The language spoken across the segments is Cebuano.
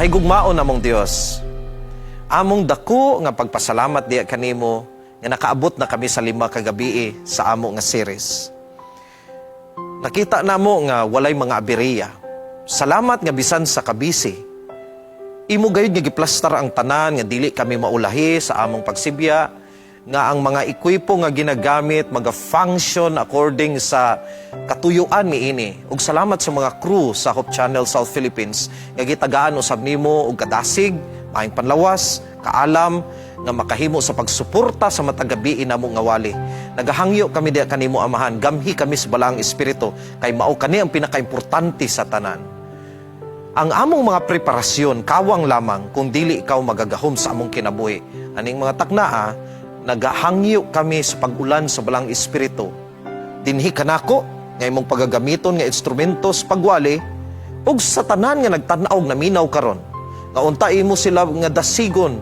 Mahigugmaon namong Dios, among dako nga pagpasalamat diha kanimo nga nakaabot na kami sa 5 ka gabii sa amo nga series. Nakita namo nga walay mga aberya. Salamat nga bisan sa kabisi, imo gayud nga giplastar ang tanan nga dili kami maulahi sa among pagsibya, nga ang mga ekwipo nga ginagamit maga-function according sa katuyuan niini. Ug salamat sa mga crew sa Hope Channel South Philippines nga gitagaan usab nimo og kadasig, maayong panlawas, kaalam nga makahimo sa pagsuporta sa matag gabii namo nga wali. Nagahangyo kami diha kanimo, Amahan, gamhi kami sa Balaang Espiritu kay mao kani ang pinakaimportante sa tanan. Ang among mga preparasyon kawang lamang kung dili ikaw magagahom sa among kinabuhi. Aning mga taknaa, nagahangyo kami sa pag-ulan sa Balaang Espiritu. Dinhi kanako nga imong pagagamiton nga instrumento sa pagwali ug sa tanan nga nagtan-aw, naminaw karon. Nga unta imo sila nga dasigon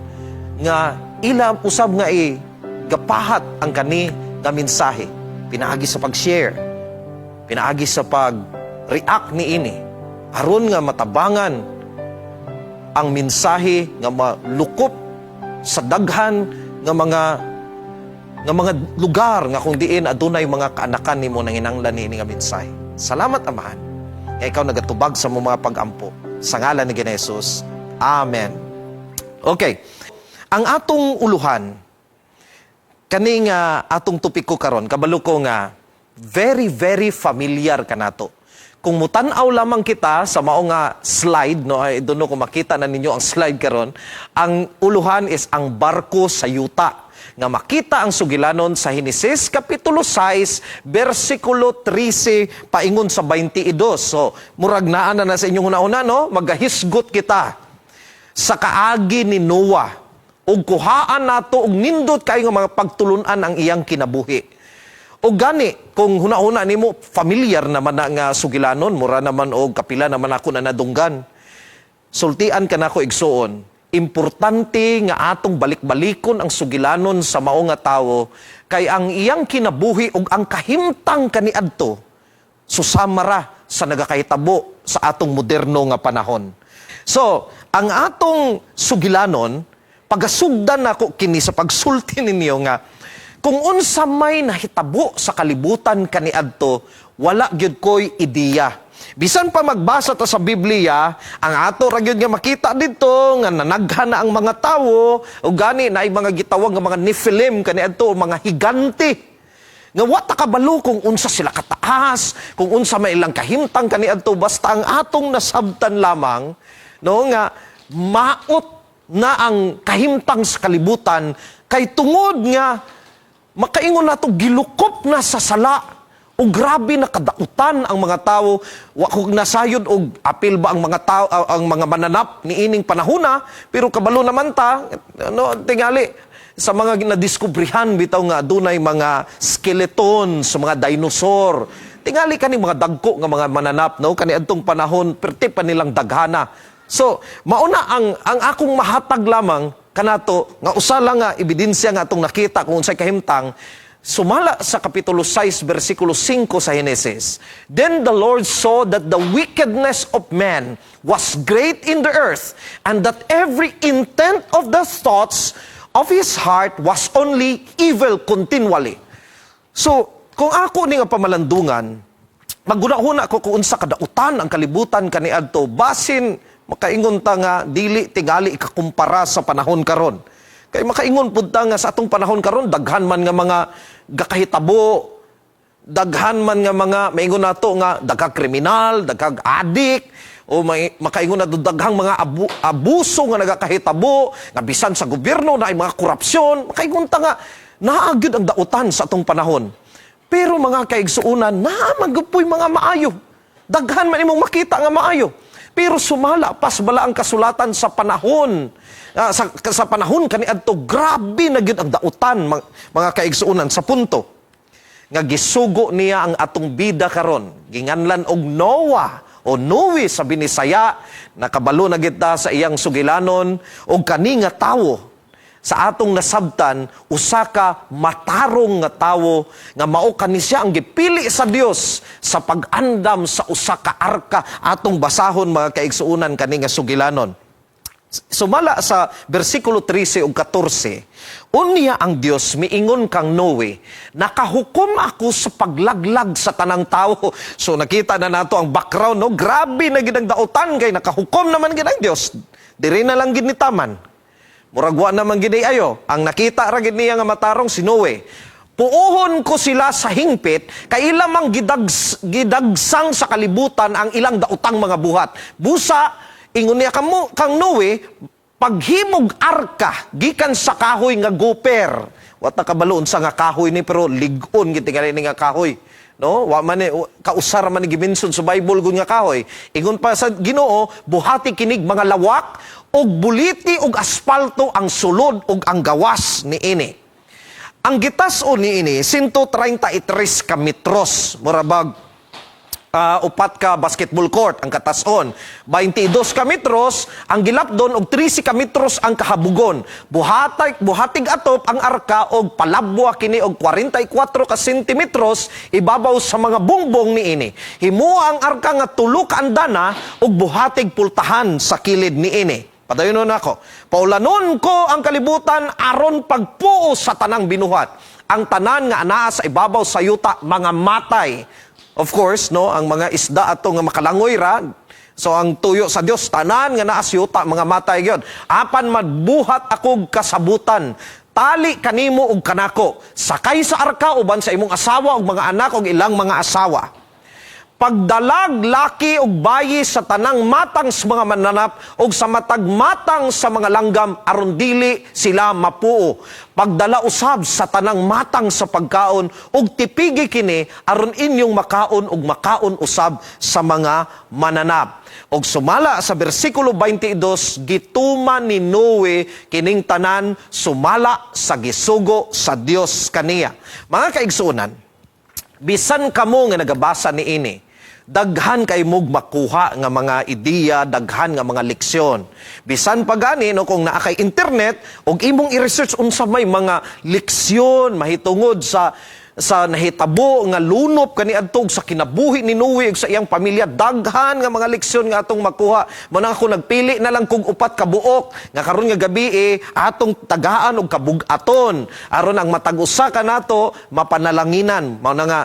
nga ila usab nga i gapahat ang kani nga mensahe pinaagi sa pag-share, pinaagi sa pag-react niini, aron nga matabangan ang mensahe nga malukop sa daghan nga mga lugar nga kung diin adunay mga kaanakan nimo nanginanglan niini nga mensahe. Salamat, Amahan, nga ikaw nagatubag sa among mga pagampo. Sa ngalan ni Jesus. Amen. Okay. Ang atong uluhan kani nga atong topiko karon, kabalo ko nga very very familiar kanato. Kung mutan-aw lamang kita sa mao nga slide, no, I don't know kung makita na ninyo ang slide karon, ang uluhan is "Ang Barko sa Yuta", nga makita ang sugilanon sa Henesis kapitulo 6 bersikulo 13 paingon sa 22. So, murag naa na na sa inyong una-una, no? Magahisgot kita sa kaagi ni Noah ug kuhaan nato og nindot kaayo nga mga pagtulunan ang iyang kinabuhi. O gani, kung huna-huna nimo familiar naman na nga sugilanon, mura naman og kapila naman ako na nadunggan. Sultian ka nako, igsuon, importante nga atong balik-balikon ang sugilanon sa mao nga tawo kay ang iyang kinabuhi ug ang kahimtang kaniadto susama ra sa nagakahitabo sa atong moderno nga panahon. So, ang atong sugilanon, pagasugdan nako kini sa pagsulti ninyo nga kung unsa may nahitabo sa kalibutan kaniadto, wala gyud koy ideya. Bisan pa magbasa ta sa Biblia, ang ato ra gyud nga makita didto nga nanaghan na ang mga tawo ug gani naay mga gitawag nga mga Nephilim kaniadto, mga higante nga wa ta kabalo kung unsa sila kataas, kung unsa may ilang kahimtang kaniadto. Basta ang atong nasabtan lamang, no, nga maot na ang kahimtang sa kalibutan kay tungod nga makaingon nato gilukop na sa sala o grabe na kadautan ang mga tawo. Wa ko nasayod og apil ba ang mga tao, ang mga mananap niining panahona, pero kabalo naman ta, no, tingali sa mga nadiskubrihan bitaw nga adunay mga skeleton sa mga dinosaur. Tingali kani mga dagko nga mga mananap, no, kaniadtong panahon perti pa nilang daghana. So mauna ang akong mahatag lamang kanato nga usa lang nga ebidensya nga atong nakita kung unsay kahimtang sumala sa kapitulo 6 bersikulo 5 sa Henesis. "Then the Lord saw that the wickedness of man was great in the earth and that every intent of the thoughts of his heart was only evil continually." So, kung ako ni nga pamalandungan, maghuna-huna ko kung unsa kadautan ang kalibutan kaniadto, basin makaingon ta nga dili tingali ikakumpara sa panahon karon. Kay makaingon pud ta nga sa atong panahon karon daghan man nga mga gakahitabo, daghan man nga mga maingon nato nga daghang kriminal, daghang adik, o may makaingon nato daghang mga abuso nga nagakahitabo, nga bisan sa gobyerno naay mga korupsyon, makaingon ta nga naa gyud ang dautan sa atong panahon. Pero mga kaigsuonan, naa man gyud po'y mga maayo. Daghan man imong makita nga maayo. Pero sumala pas balaang kasulatan sa panahon sa panahon kaniadto, grabe na gyud ang dautan, mga kaigsuonan, sa punto nga gisugo niya ang atong bida karon, ginganlan og Noah o Noe sa Binisaya. Nakabalo na kita sa iyang sugilanon, og kani nga tawo sa atong nasabtan usa ka matarong nga tawo nga mao kani siya ang gipili sa Dios sa pag-andam sa usa ka arka. Atong basahon, mga kaigsuonan, kani nga sugilanon. Sumala sa versikulo 13 ug 14, unya ang Dios miingon kang Noe, "Nakahukom ako sa paglaglag sa tanang tao." So nakita na nato ang background, no? Grabe na gid ang dautan kay nakahukom naman gid ang Dios. Diri na lang gid ni taman. Murag wa naman gid ay ayo. Ang nakita ra gid niya nga matarong si Noe. "Puohon ko sila sa hingpit, kay ila mang gidagsang sa kalibutan ang ilang daotang mga buhat. Busa, ingon niya kamo, kang Noe, paghimog arka, gikan sa kahoy nga goper." Wa ta kabalo unsa nga kahoy ni, pero lig-on gid tingali ni nga kahoy. No? Wa man ni kausar man ni gimension sa Bible gun nga kahoy. Ingon pa sa Ginoo, "Buhati kinig mga lawak ug buliti og aspalto ang sulod ug ang gawas niini. Ang gitas-on niini 133 ka metros, murabag upat ka basketball court ang katason. 22 ka metros ang gilapdon og 13 ka metros ang kahabugon. Buhatig atop ang arka og palabwa kini og 44 ka sentimetros ibabaw sa mga bungbong niini. Himoa ang arka nga 3 ka andana og buhatig pultahan sa kilid niini. Padayon nako. Paulanon ko ang kalibutan aron pagpuo sa tanang binuhat. Ang tanan nga anaa sa ibabaw sa yuta mga matay." Of course, no, ang mga isda ato nga makalangoy ra. So ang tuyo sa Dios, tanan nga naa sa yuta mga matay gyud. "Apan magbuhat akog kasabutan. Tali kanimo ug kanako. Sakay sa arka uban sa imong asawa ug mga anak ug ilang mga asawa. Pagdalag laki ug bayi sa tanang matang sa mga mananap ug sa matag matang sa mga langgam aron dili sila mapuo. Pagdala usab sa tanang matang sa pagkaon ug tipigi kini aron inyong makaon ug makaon usab sa mga mananap." Og sumala sa bersikulo 22, gituman ni Noe kining tanan sumala sa gisugo sa Dios kaniya. Mga kaigsuonan, bisan kamo nga nagabasa niini, daghan kay mog makuha nga mga ideya, daghan nga mga leksyon. Bisan pa gani, no, kung naa kay internet og imong i-research unsa may mga leksyon mahitungod sa nahitabo nga lunop kaniadto ug sa kinabuhi ni Noe ug sa iyang pamilya, daghan nga mga leksyon nga atong makuha. Mo na ako nagpili na lang kog upat ka buok nga karon nga gabi eh, atong tagaan og kabug-aton aron ang matag usa kanato mapanalanginan. Mao na nga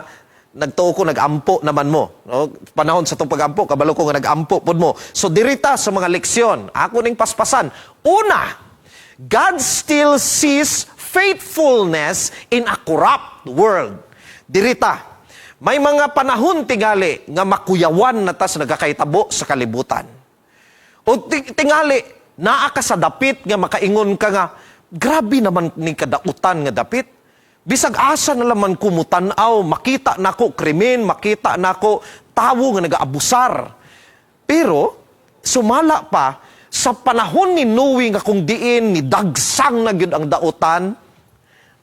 nagtuo ko nag-ampo naman mo. No? Panahon sa itong pag-ampo, kabalo ko nga nag-ampo pod mo. So dirita sa mga leksyon, ako ning paspasan. Una, God still sees faithfulness in a corrupt world. Dirita, may mga panahon tingali nga makuyawan na ta sa nagakahitabo sa kalibutan. O tingali, naa ka sa dapit nga makaingon ka nga, "Grabe naman ni kadautan nga dapit. Bisag asa na laman ko mutan-aw, makita nako krimen, makita nako tawo nga nagaabusar." Pero sumala pa sa panahon ni Noe nga kung diin ni dagsang na gyud ang dautan,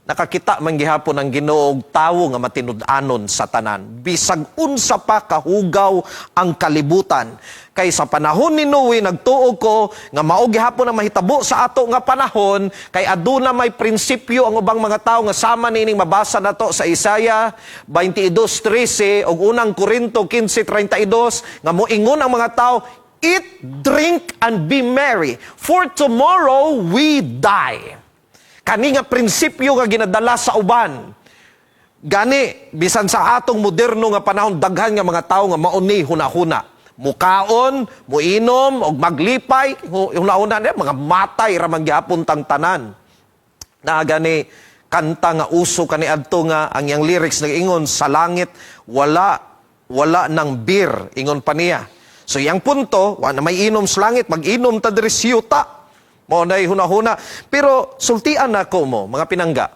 nakakita man gihapon ang Ginoo og tawo nga matinud-anon sa tanan. Bisag unsa pa kahugaw ang kalibutan. Kay sa panahon ni Noe, nagtuo ko nga mao gihapon ang mahitabo sa ato nga panahon, kay aduna may prinsipyo ang ubang mga tawo nga sama nining mabasa nato sa Isaiah 22:13 ug Unang Korinto 15:32 nga moingon ang mga tawo, "Eat, drink, and be merry, for tomorrow we die." Kani nga prinsipyo nga ginadala sa uban. Gani, bisan sa atong moderno nga panahon, daghan nga mga tawo nga mauni hunahuna. Mukaon, muinom, og maglipay, hunahuna niya, mga matay ra man gihapon tang tanan. Na gani kanta nga uso kaniadto nga ang iyang lyrics nag-ingon, "Sa langit wala ng beer," ingon pa niya. So iyang punto, wa na may inom sa langit, mag-inom ta diri sa yuta. Mao nay hunahuna. Pero sultian nako mo, mga pinangga.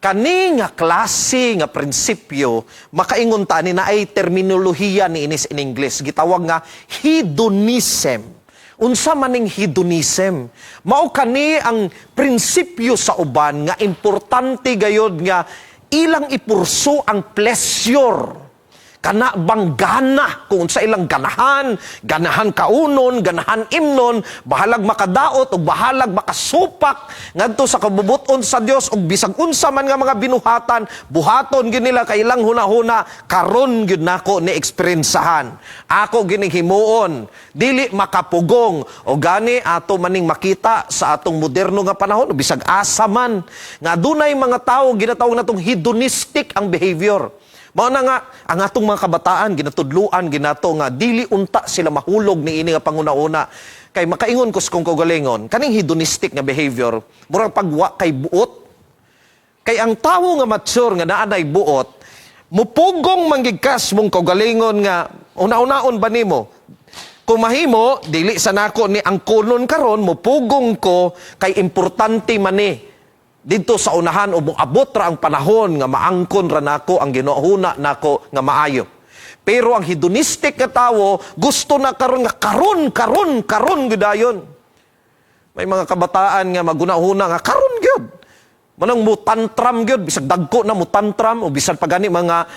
Kani nga klase nga prinsipyo, makaingon ta ni naay terminolohiya ni inis in English, gitawag nga hedonism. Unsa man ning hedonism? Mao kani ang prinsipyo sa uban nga importante gayod nga ilang ipurso ang pleasure. Kana bang gana kung sa ilang ganahan, ganahan kaunon, ganahan imnon, bahalag makadaot o bahalag makasupak ngadto sa kabubuton sa Dios, ug bisag unsa man nga mga binuhatan, buhaton gyud nila kay ilang hunahuna, karon gyud nako ni eksperyensahan. Ako gining himuon, dili makapugong. O gani ato maning makita sa atong moderno nga panahon, o bisag asa man nga adunay mga tawo ginatawag natong hedonistic ang behavior. Mao na nga ang atong mga kabataan ginatudluan ginato nga dili unta sila mahulog ni ini nga panguna-una, kay makaingon ko sa kong kaugalingon, kaning hedonistic nga behavior, murag pagwa kay buot. Kay ang tawo nga mature nga naa nay buot, mupugong manggigkas mong kaugalingon nga una-unaon ba nimo. Kung mahimo, dili sa nako ni ang kunon karon, mupugong ko kay importante man ni didto sa unahan o moabot ra ang panahon nga maangkon ra nako ang ginuhuna nako nga maayo. Pero ang hedonistic nga tawo, gusto na karon nga karon, karon, karon gyud. May mga kabataan nga magunahuna nga karon gyud. Manang mutantram gyud, bisag dagko na mutantram o bisan pa gani mga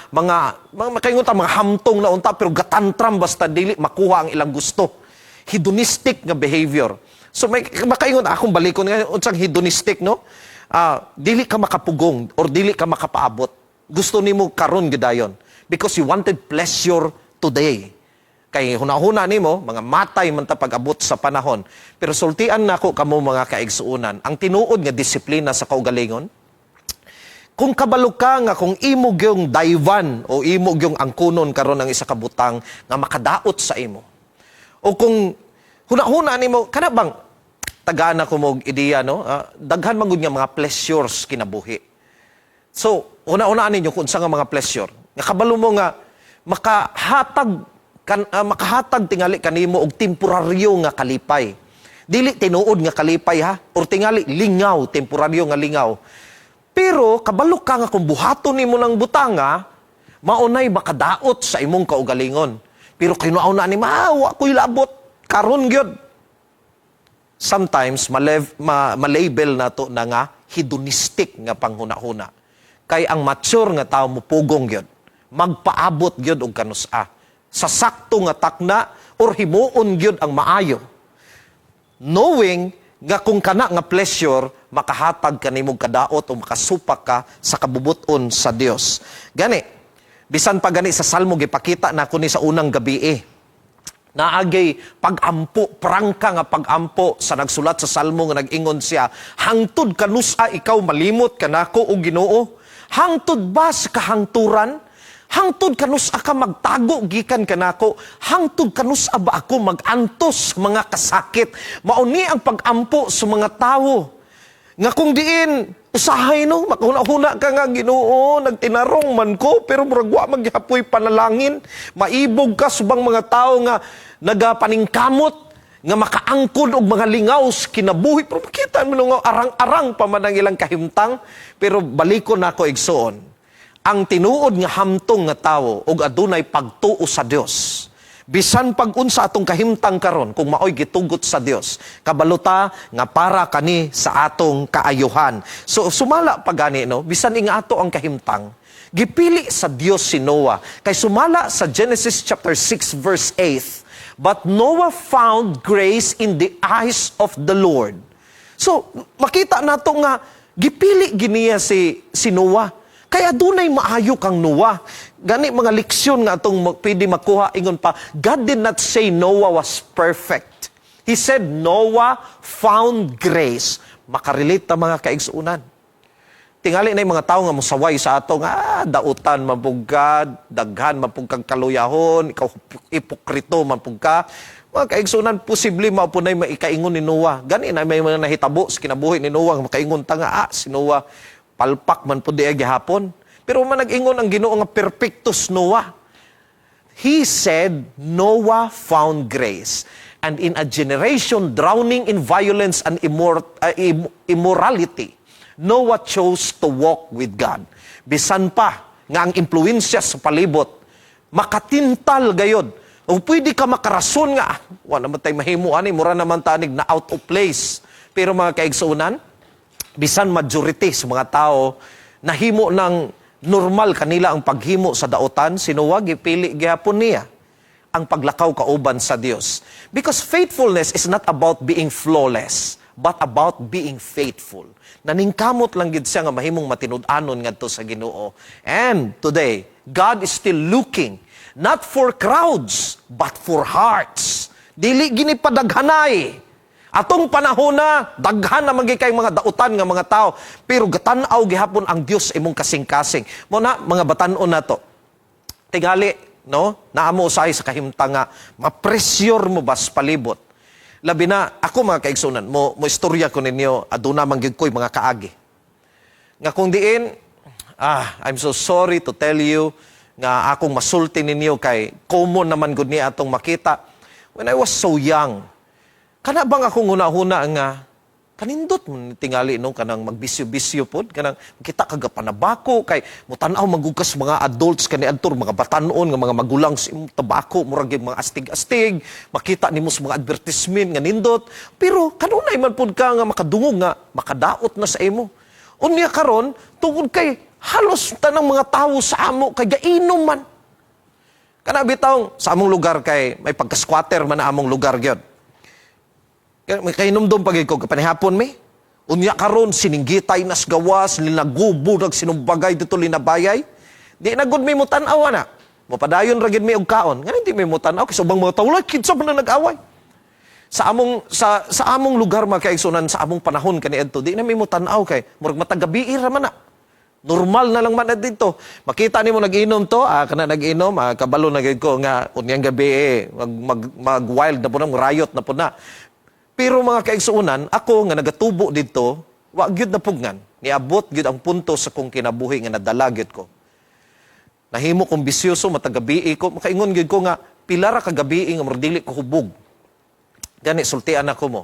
makaingon ta mga hamtong na unta, pero gatantram basta dili makuha ang ilang gusto. Hedonistic nga behavior. So may makaingon akong balikon nga unsang hedonistic, no? Dili ka makapugong or dili ka makapaabot. Gusto nimo karon gyud because you wanted pleasure today. Kay hunahuna nimo, mga matay man ta pag-abot sa panahon. Pero sultian nako kamo, mga kaigsuonan, ang tinuod nga disiplina sa kaugalingon, kung kabalo ka nga kung imo gyung daywan o imo gyung angkunon karon ang isa ka butang nga makadaot sa imo. O kung hunahuna nimo kana bang tagaan ako mo og ideya, no? Daghan man gud nga mga pleasures kinabuhi. So, una-una ninyo kung unsa nga mga pleasure. Nga kabalo mo nga makahatag tingali kanimo og temporaryo nga kalipay. Dili tinuod nga kalipay ha, or tingali lingaw, temporaryo nga lingaw. Pero kabalo ka nga kung buhaton nimo ng butanga, maunay makadaot sa imong kaugalingon. Pero kay nauna ni ma, wa ko'y labot karon gyud. Sometimes malabel nato na nga hedonistic nga panghuna-huna. Kay ang mature nga tao mupugong gyud, magpaabot gyud og kanus-a sa sakto nga takna or himuon gyud ang maayo. Knowing nga kung kana nga pleasure makahatag kanimo kadaot o makasupak ka sa kabubuton sa Dios. Gani, bisan pa gani sa Salmo gipakita nako ni sa unang gabi eh. Naagay pag-ampo, prangka nga pag-ampo sa nagsulat sa Salmo nga nag-ingon siya, "Hangtod kanusa ikaw malimot kanako, o Ginoo? Hangtod ba sa kahangturan? Hangtod kanusa ka magtago gikan kanako? Hangtod kanusa ba ako magantos sa mga kasakit?" Mauni ang pag-ampo sa mga tawo. Nga kung diin, usahay no, makahuna-huna ka nga, "Ginoo, nagtinarong man ko, pero murag wa maghapoy panalangin." Maibog ka subang mga tao nga nagapaningkamot, nga makaangkon og mga lingaw sa kinabuhi. Pero makita mo no nga arang-arang pa man ang ilang kahimtang. Pero balikon nako, igsoon. Ang tinuod nga hamtong nga tawo og adunay pagtuo sa Dios, bisan pag-unsa atong kahimtang karon, kung maoy gitugot sa Dios, kabalota nga para kani sa atong kaayuhan. So sumala pa gani no, bisan inga ato ang kahimtang, gipili sa Dios si Noah. Kay sumala sa Genesis chapter 6 verse 8, "But Noah found grace in the eyes of the Lord." So makita nato nga gipili giniya si Noah. Kaya dunay maayo kang Noah. Gani mga leksyon nga atong pwede makuha, ingon pa, God did not say Noah was perfect. He said Noah found grace. Makarelate ta, mga kaigsuonan. Tingali na yung mga tao nga musaway sa ato nga dautan man pug ka, daghan man pug kag kaluyahon, ikaw ipokrito man pug ka. Mga kaigsuonan, posible mao po na maikaingon ni Noah. Gani na may mga nahitabo sa kinabuhi ni Noah, nga makaingon ta nga, si Noah, palpak man po di ay gihapon. Pero man nag-ingon ang Ginoo nga perpektos Noah. He said Noah found grace. And in a generation drowning in violence and immorality, Noah chose to walk with God. Bisan pa nga ang impluensya sa palibot, makatintal gayod. O pwede ka makarason nga, "Ah, wa naman tayo mahimo ani, mura naman tanig na out of place." Pero mga kaigsuonan, bisan majority sa mga tao nahimo ng Normal kanila ang paghimo sa daotan, si Noah gipili gihapon niya ang paglakaw kauban sa Dios. Because faithfulness is not about being flawless, but about being faithful. Naningkamot lang gid siya nga mahimong matinud-anon ngadto sa Ginoo. And today, God is still looking not for crowds, but for hearts. Dili gini padaghanay. Atong panahon na, daghan na man kay mga dautan nga mga tao, pero gatan-aw gihapon ang Dios imong kasing-kasing. Mo na mga batan-on nato. Tingali, no? Naa mo usahay sa kahimtang nga ma-pressure mo bas palibot. Labi na ako, mga kaigsunan, mo mo istorya ko ninyo, aduna man gyud ko'y mga kaagi. Nga kung diin, I'm so sorry to tell you nga akong masulti ninyo kay common naman gud ni atong makita. When I was so young, kana bang akong huna-huna nga kanindot mo ni tingali, no, kanang magbisyo-bisyo pod, kanang kita kaga panabako kay mutan-aw magugas mga adults kani adto, mga batan-on nga mga magulang sa imong tabako, murag yung mga astig-astig, makita nimo sa mga advertisement nga nindot, pero kanunay man pud ka nga makadungog nga makadaot na sa imo. Unya karon, tungod kay halos tanang mga tawo sa amo kay gainom man, kana bitawng sa among lugar kay may pagka-squatter man na among lugar gyud. Kaya may kahinumdum pag ko, kapanihapon mi. Unya karon sininggitay nas gawas, linagubo, nagsinumbagay dito linabayay. Di na gud mi mo tan-aw na. Mopadayon ra gid mi og kaon. Nga hindi mi mo tan-aw kay ubang mga tawo, kinsa man na nag-away. Sa among lugar, mga kaigsunan, sa among panahon kaniadto, di na mi mo tan-aw kay murag matag gabii ra man na. Normal na lang man na dito. Makita nimo nag-inom to, kana nag-inom, kabalo na gyud ko nga unyang gabi eh, mag, mag, mag wild na po na, riot na po na. Pero mga kaigsuonan, ako nga nagatubo dito, wa gyud napugnan. Niabot gyud ang punto sa kong kinabuhi nga nadala gyud ko. Nahimo kong bisyoso, matag gabii ko, makaingon gyud ko nga pila ra ka gabii nga murag dili ko hubog. Gani sultian ako mo.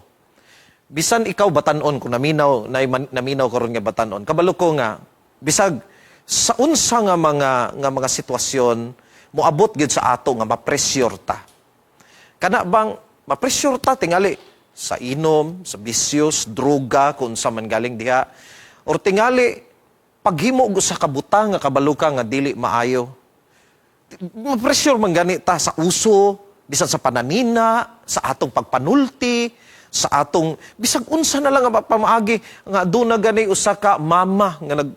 Bisan ikaw batanon, kung naminaw na naminaw karon nga batanon, kabalo ko nga bisag sa unsa nga mga sitwasyon, moabot gyud sa ato nga ma-pressure ta. Kana bang ma-pressure ta tingali sa inom, sa bisyos, droga, kung sa man galing diha. Or tingali paghimo og usa ka butang nga kabalo ka nga dili maayo. Ma-pressure man gani ta sa uso, bisan sa pananina, sa atong pagpanulti, sa atong bisag unsa na lang nga pamaagi. Nga doon na gani usa ka mama nga nag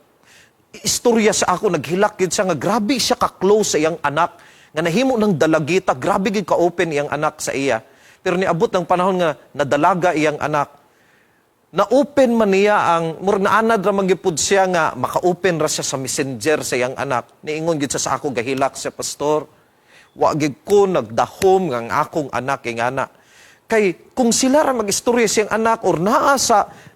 istorya sa ako, naghilak gid siya nga grabe siya ka close sa iyang anak nga nahimo ng dalagita, grabe gid ka open iyang anak sa iya, pero niabot ng panahon nga nadalaga iyang anak, na-open man niya ang murag naanad ra man gyud siya nga maka-open ra siya sa Messenger sa iyang anak. Niingon gid siya sa ako, gahilak siya, "Pastor, wa gid ko nagdahom nga ang akong anak ingana." Kay kung sila ra mag-istorya siyang anak or naa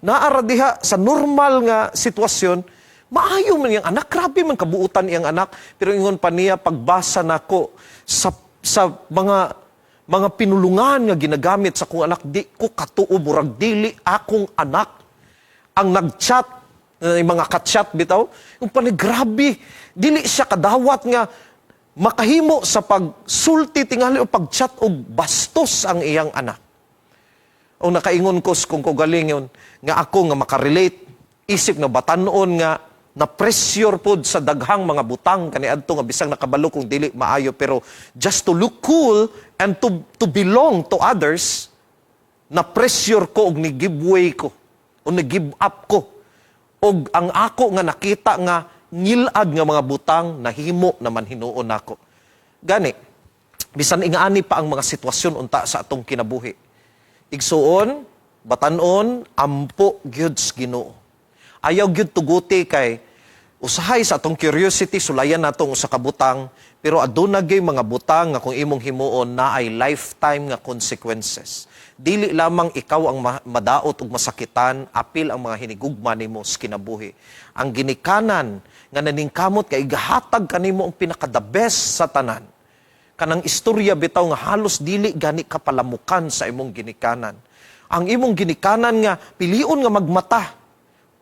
ra diha sa normal nga sitwasyon, maayo man iyang anak, grabe man kabuutan iyang anak. Pero ingon pa niya, "Pagbasa nako sa mga pinulungan nga ginagamit sa akong anak, di ko katuo, murag dili akong anak ang nag-chat." Mga ka-chat bitaw yung panigrabe, dili siya kadawat nga makahimo sa pagsulti tingali o pag-chat og bastos ang iyang anak. O nakaingon ko kung kaugalingon nga ako nga makarelate isip nga batanon nga na pressure pod sa daghang mga butang kaniadto nga bisang nakabalo kung dili maayo, pero just to look cool and to belong to others, na pressure ko og ni give way ko o ni give up ko, og ang ako nga nakita nga ngilad nga mga butang, nahimo naman hinuon nako. Gani bisan ingani pa ang mga sitwasyon unta sa atong kinabuhi, igsuon, batanon, ampo gyud sa Ginoo. Ayaw gyud tuguti kay usahay sa atong curiosity sulayan natong usa ka butang, pero aduna gyud mga butang nga kung imong himuon na ay lifetime nga consequences. Dili lamang ikaw ang madaot ug masakitan, apil ang mga hinigugma nimo sa kinabuhi. Ang ginikanan nga naningkamot kay gahatag kanimo ang pinaka the best sa tanan. Kanang istorya bitaw nga halos dili gani ka palamukan sa imong ginikanan. Ang imong ginikanan nga pilion nga magmata,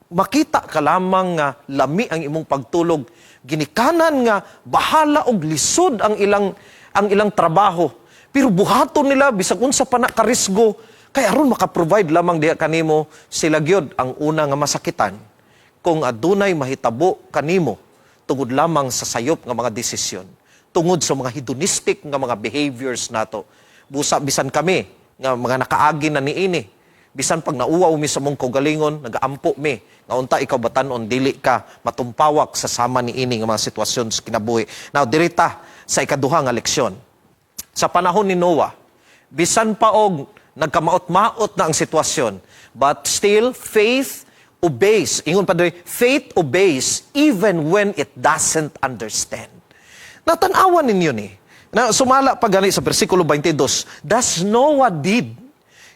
makita ka lamang nga lami ang imong pagtulog. Ginikanan nga bahala og lisod ang ilang trabaho, pero buhaton nila bisag unsa pa na karisgo kay aron maka-provide lamang diha kanimo. Sila gyud ang una nga masakitan kung adunay mahitabo kanimo. Tungod lamang sa sayop nga mga desisyon, tungod sa mga hedonistic nga mga behaviors nato. Busa bisan kami nga mga nakaagi na niini, bisan pag nauwaw mi sa mong kaugalingon, nagaampo mi nga unta ikaw batanon, dili ka matumpawak sa sama niini nga mga sitwasyon sa kinabuhi. Now, dirita sa ikaduha nga leksyon. Sa panahon ni Noah, bisan pa og nagkamaot-maot na ang sitwasyon, but still faith obeys. Ingon pa diri, faith obeys even when it doesn't understand. Natanawan ninyo ni. Na sumala pa gani sa bersikulo 22, "Thus Noah did."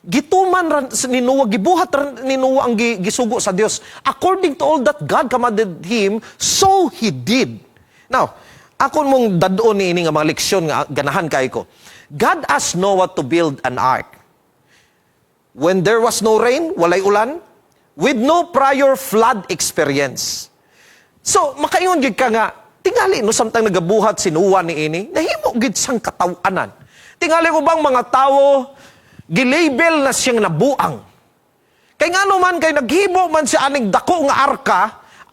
Gituman ran ni Noah, gibuhat ran ni Noah ang gisugo sa Dios. "According to all that God commanded him, so he did." Now, ako mong dad-on ni ini nga mga leksyon nga ganahan kay ko. God asked Noah to build an ark when there was no rain, walay ulan, with no prior flood experience. So, makaingon gid ka nga, tingali no samtang nagabuhat si Noah ni ini, nahimo gid sang kataw-anan. Tingali ko bang mga tawo gilabel na siyang nabuang. Kay ngano man kay naghimo man siya aning dako nga arka,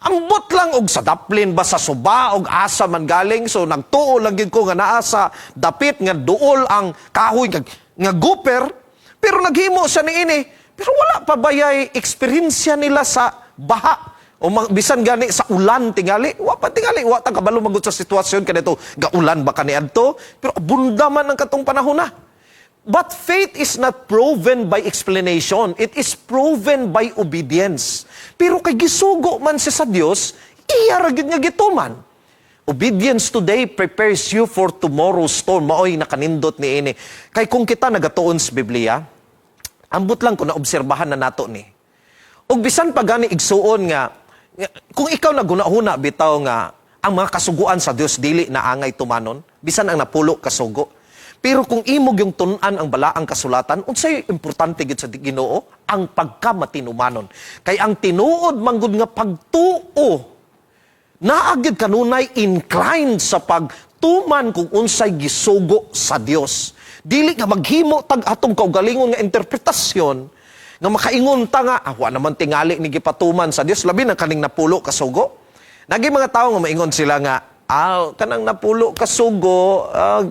ambot lang og sa daplin ba, sa suba og asa man galing. So nagtuo lang gid ko nga naa sa dapit nga duol ang kahoy nga gopher, pero naghimo siya niini. Pero wala pa bayay eksperyensya nila sa baha o bisan gani sa ulan tingali. Wa pa tingali, wa ta kabalo magud sa sitwasyon kanito, gaulan ba kaniadto, pero abunda man ang katong panahon na. But faith is not proven by explanation. It is proven by obedience. Pero kay gisugo man siya sa Dios, iya ra gyud nga gituman. Obedience today prepares you for tomorrow's storm. Maoy nakanindot ni ini. Kay kung kita nagatuon sa Biblia, ambot lang kung naobserbahan na nato ni. Ug bisan pa gani, igsuon, nga kung ikaw nagunahuna bitaw nga ang mga kasuguan sa Dios dili na angay tumanon, bisan ang 10 ka sugo. Pero kung imo yung tun-an ang balaang kasulatan, unsay importante gid sa Ginoo? Ang pagkamatinumanon. Kay ang tinuod manggod nga pagtuo, naa gid kanunay inclined sa pagtuman kung unsay gisugo sa Dios. Dili nga maghimo tag atong kaugalingon nga interpretasyon nga makaingon ta nga, "Ah, wa naman tingali ni gipatuman sa Dios," labi na kaning 10 ka sugo. Nagi mga tao nga maingon sila nga, "Ah, kanang 10 ka sugo, ah,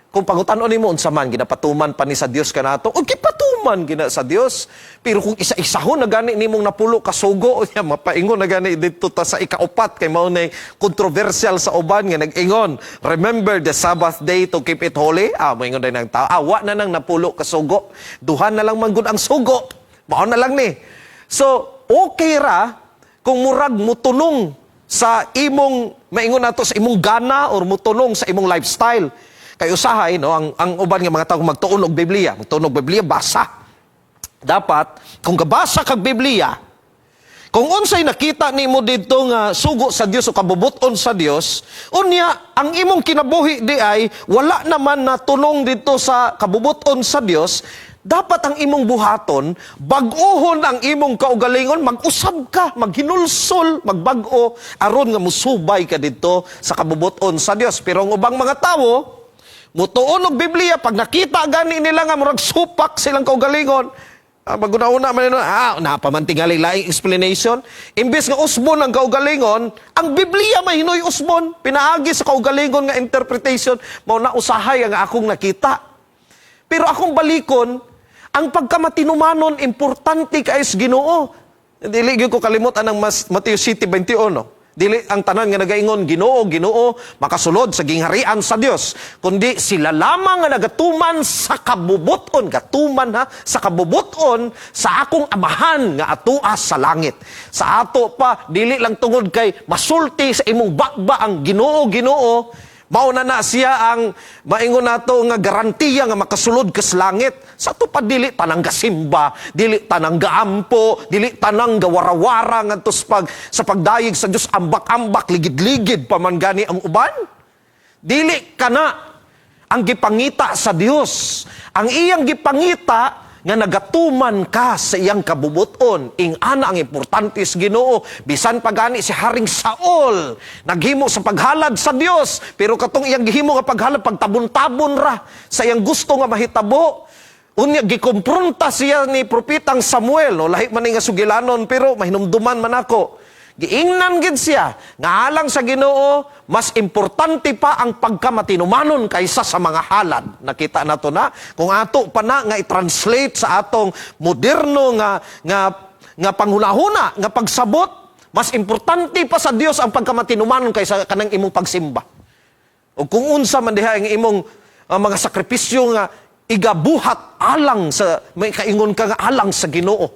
kung pangutan-on nimo unsa man ginapatuman pa ni sa Dios kanato, o gipatuman gina sa Dios. Pero kung isa-isahon na gani nimong 10 ka sugo," unya mapaingon na gani dito ta sa ikaupat kay mao nay controversial sa uban nga nag-ingon, "Remember the Sabbath day to keep it holy." Ah, moingon din ang tao, "Ah, wa na nang 10 ka sugo. Duha na lang man gud ang sugo. Mao na lang ni." So, okay ra kung murag mutunong sa imong, maingon nato, sa imong gana or mutunong sa imong lifestyle. Kay usahay no ang uban nga mga tao magtuon og Biblia, magtuon og Biblia, basa. Dapat kung gabasa kag Biblia, kung unsay nakita nimo didto nga sugo sa Dios o kabubut-on sa Dios, unya ang imong kinabuhi di ay wala naman natunong didto sa kabubut-on sa Dios, dapat ang imong buhaton, bag-ohon ang imong kaugalingon, mag-usab ka, maghinulsol, magbag-o aron nga musubay ka didto sa kabubut-on sa Dios. Pero ang ubang mga tawo, mutuon og Biblia, pag nakita gani nila nga murag supak silang kaugalingon, ah, maguna-una man nila, "Ah, napamantingali laing explanation." Imbes nga usbon ang kaugalingon, ang Biblia may hinoy usbon. Pinaagi sa kaugalingon nga interpretation, mao na usahay ang akong nakita. Pero akong balikon, ang pagkamatinumanon, importante kay sa Ginoo. Dili gyud ko kalimutan ang Mateo 7:21. Dili ang tanan nga nagaingon, "Ginoo, Ginoo," makasulod sa gingharian sa Dios, kundi sila lamang nga nagatuman sa kabubuton, gatuman ha, sa kabubuton sa akong Amahan nga atua sa langit. Sa ato pa, dili lang tungod kay masulti sa imong baba ang "Ginoo, Ginoo," mao na na siya ang maingon nato nga garantiya nga makasulod ka sa langit. Sa ato pa, dili tanang gasimba, dili tanang gaampo, dili tanang gawarawara ngadto sa pagdayeg sa Dios, ambak-ambak, ligid-ligid pa man gani ang uban. Dili kana ang gipangita sa Dios. Ang iyang gipangita nga nagatuman ka sa iyang kabubuton. Ing-ana ang importante sa Ginoo. Bisan pa gani si Haring Saul naghimo sa paghalad sa Dios, pero katong iyang gihimo nga paghalad, pagtabon-tabon ra sa iyang gusto nga mahitabo. Unya gikompronta siya ni propetang Samuel, no, lahi man ni nga sugilanon pero mahinumduman man ako. Giingnan gid siya nga alang sa Ginoo, mas importante pa ang pagkamatinumanon kaysa sa mga halad. Nakita nato na kung ato pa na nga i-translate sa atong moderno nga panghunahuna, nga pagsabot, mas importante pa sa Dios ang pagkamatinumanon kaysa kanang imong pagsimba. O kung unsa man diha ang imong mga sakripisyo nga igabuhat alang sa may kaingon ka nga alang sa Ginoo.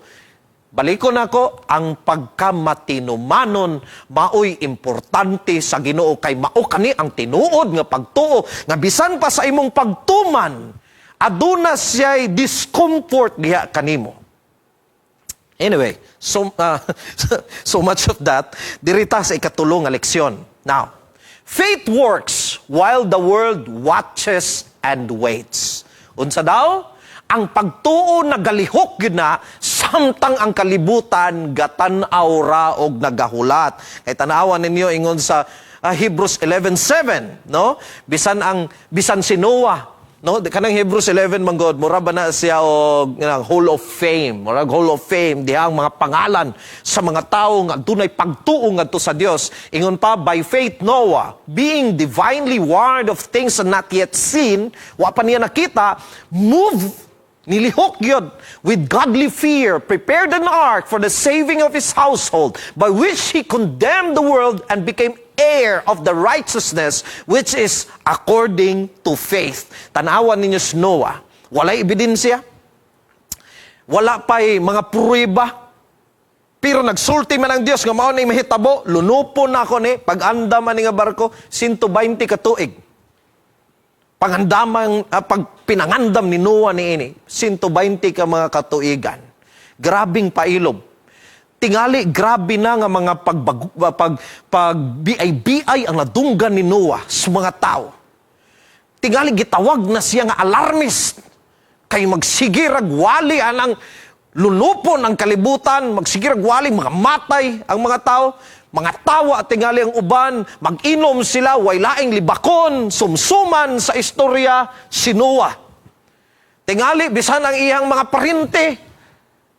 Balikon nako, ang pagkamatinumanon maoy importante sa Ginoo kay mao kani ang tinuod nga pagtuo nga bisan pa sa imong pagtuman, aduna siya'y discomfort diha kanimo. Anyway, so much of that. Diri ta sa ikatulo nga leksyon. Now, faith works while the world watches and waits. Unsa daw? Ang pagtuo nagalihok gyud na samtang ang kalibutan gatan-aw ra og nagahulat. Kay tan-awan ninyo, ingon sa Hebrews 11:7, no? Bisan si Noah, no? Kanang Hebrews 11 man god, mura ba na siya og nga, Hall of Fame, murag Hall of Fame diha ang mga pangalan sa mga tawo nga dunay pagtuo ngadto sa Dios. Ingon pa, "By faith Noah, being divinely warned of things not yet seen," wa pa niya nakita, "moved," nilihok yun, "with godly fear, prepared an ark for the saving of his household, by which he condemned the world and became heir of the righteousness which is according to faith." Tanawan ninyo si Noah. Walay ebidensya. Wala pa'y mga pruweba. Pero nagsulti man ang Dios nga mao ni mahitabo, lunupon na ako ni, pag-andam ani nga barko, 120 ka tuig. Pag pinangandam ni Noah ni ini, 120 ka mga katuigan. Grabing pailob. Tingali, grabe na nga mga pagbag, pag, pag BI-BI ang nadunggan ni Noah sa mga tao. Tingali, gitawag na siya nga alarmist. Kay magsigirag wali anang lunupon ang kalibutan, magsigirag wali, mga matay ang mga tao, mga tawa tingali ang uban, mag-inom sila, way laing libakon, sumsuman sa istorya si Noah. Tingali, bisan ang iyang mga parente,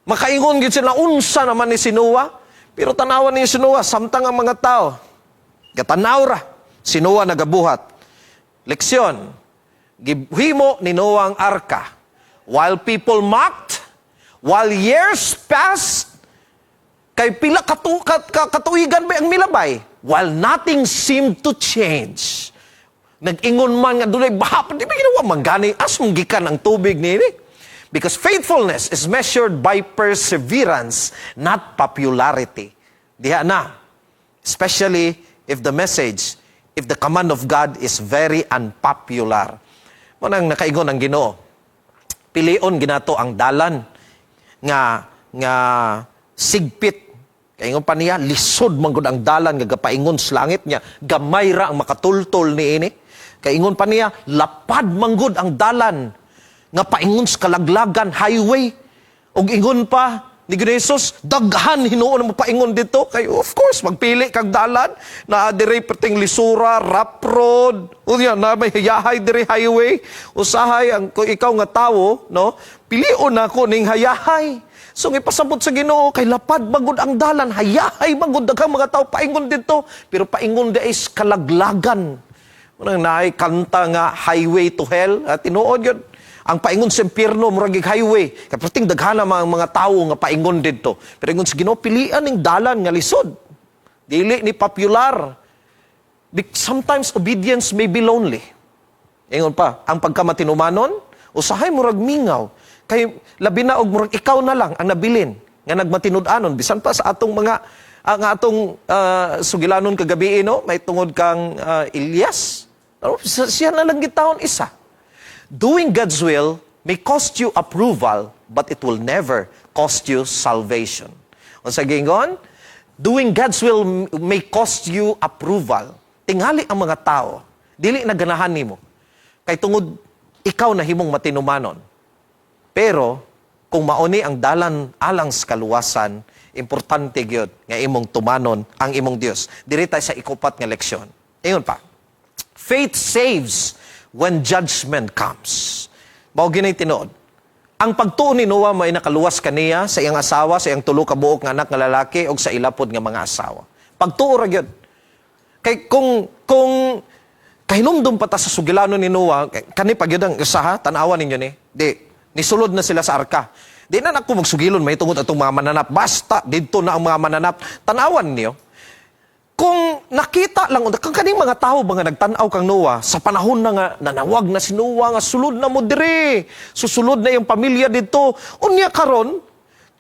makaingon gid sila, "Unsa naman ni si Noah?" Pero tanawan ni si Noah, samtang ang mga tao gatanaw ra, si Noah nagabuhat. Leksyon, gihimo ni Noah ang arka. While people mocked, while years passed, kay pila katuigan ba ang milabay? While nothing seemed to change. Nag-ingon man nga dunay baha, di ba ginawa man gani as mong gikan ang tubig niini? Because faithfulness is measured by perseverance, not popularity. Diha na. Especially if the message, if the command of God is very unpopular. Mao nang nakaingon ang Ginoo, pilion ginato ang dalan nga sigpit. Kay ingon pa niya, lisod man gud ang dalan nga gapaingon sa langit niya. Gamay ra ang makatultol niini. Kay ingon pa niya, lapad man gud ang dalan nga paingon sa kalaglagan, highway. Ug ingon pa ni Jesus, daghan hinuon mo paingon dito. Kay of course, magpili kag dalan na dire perting lisura, rough road, unya na may hayahay dire highway. Usahay ang kung ikaw nga tawo, no, pilion nako ning hayahay. So ipasabot sa Ginoo kay lapad magud ang dalan, hayahay magud, daghang mga tao paingon dito, pero paingon di is kalaglagan. Unang naay kanta nga "Highway to Hell," at tinuod yun. Ang paingon sa impyerno murag og highway. Kay perting daghana mga tawo nga paingon didto. Pero ingon sa Ginoo, pilian ning dalan nga lisod. Dili ni popular. Sometimes obedience may be lonely. Ingon pa, ang pagkamatinumanon, usahay murag mingaw. Kay labi na og murag ikaw na lang ang nabilin nga nagmatinud-anon bisan pa sa atong mga ang atong sugilanon kagabi, no, may tungod kang Elias. Pero siya na lang gitawon isa. Doing God's will may cost you approval, but it will never cost you salvation. Unsa giingon? Doing God's will may cost you approval. Tingali ang mga tao, dili na ganahan nimo. Kay tungod ikaw na himong matinumanon. Pero kung mauni ang dalan alang sa kaluwasan, importante gyud nga imong tumanon ang imong Dios. Diri tayo sa ikupat nga leksyon. Ingon pa, faith saves when judgment comes. Mao ginay tinuod. Ang pagtuo ni Noah may nakaluwas kaniya, sa iyang asawa, sa iyang tulo ka buok nga anak nga lalaki ug sa ilapod nga mga asawa. Pagtuo ra gyud. Kay kung kahinumdum pa ta sa sugilanon ni Noah, kani pa gyud ang usa ha, tan-awan ninyo ni. Di nisulod na sila sa arka. Di na nako magsugilon may tungod atong mga mananap. Basta didto na ang mga mananap. Tan-awan niyo. Kung nakita lang, kung kaning mga tao ba nga nagtan-aw kang Noah, sa panahon na nga nanawag na si Noah nga sulod na mo dire, susulod na iyang pamilya didto. Unya karon,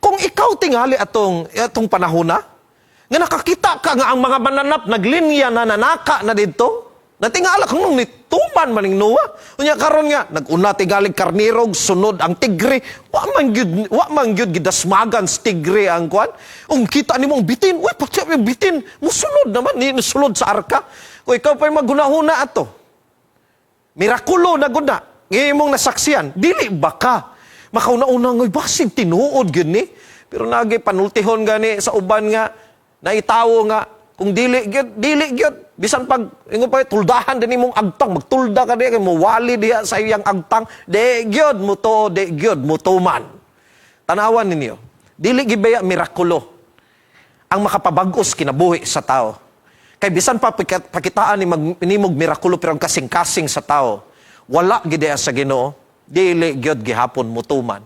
kung ikaw tingali atong atong panahon na, nga nakakita ka nga ang mga mananap naglinya na, nanaka na didto, natingala kung nung nituman maning Noah. Unya karon nga naguna tingali karnirog, sunod ang tigre, wa man gyud gidasmagan sa tigre ang kwan. Ung kita nimo ang bitin, uy, patya yung bitin, musulod naman ni sulod sa arka. Kung ikaw pa'y maghunahuna ato, mirakulo na gud na imong nasaksiyan, dili ba ka makauna-una nga basig tinuod gyud ni? Pero nagi panultihon gani sa uban nga naitawo nga kung dili gyud, dili gyud. Bisan pag ingon pa tuldahan din imong agtang, magtulda ka diha kay mowali diha sa iyang agtang, di gyud mo tuo, di gyud mo tuman. Tanawan ninyo, dili gibaya mirakulo ang makapabag-os kinabuhi sa tao. Kay bisan pa pakitaan ni nimog mirakulo, pero ang kasing-kasing sa tao wala gid sa Ginoo, dili gyud gihapon mutuman.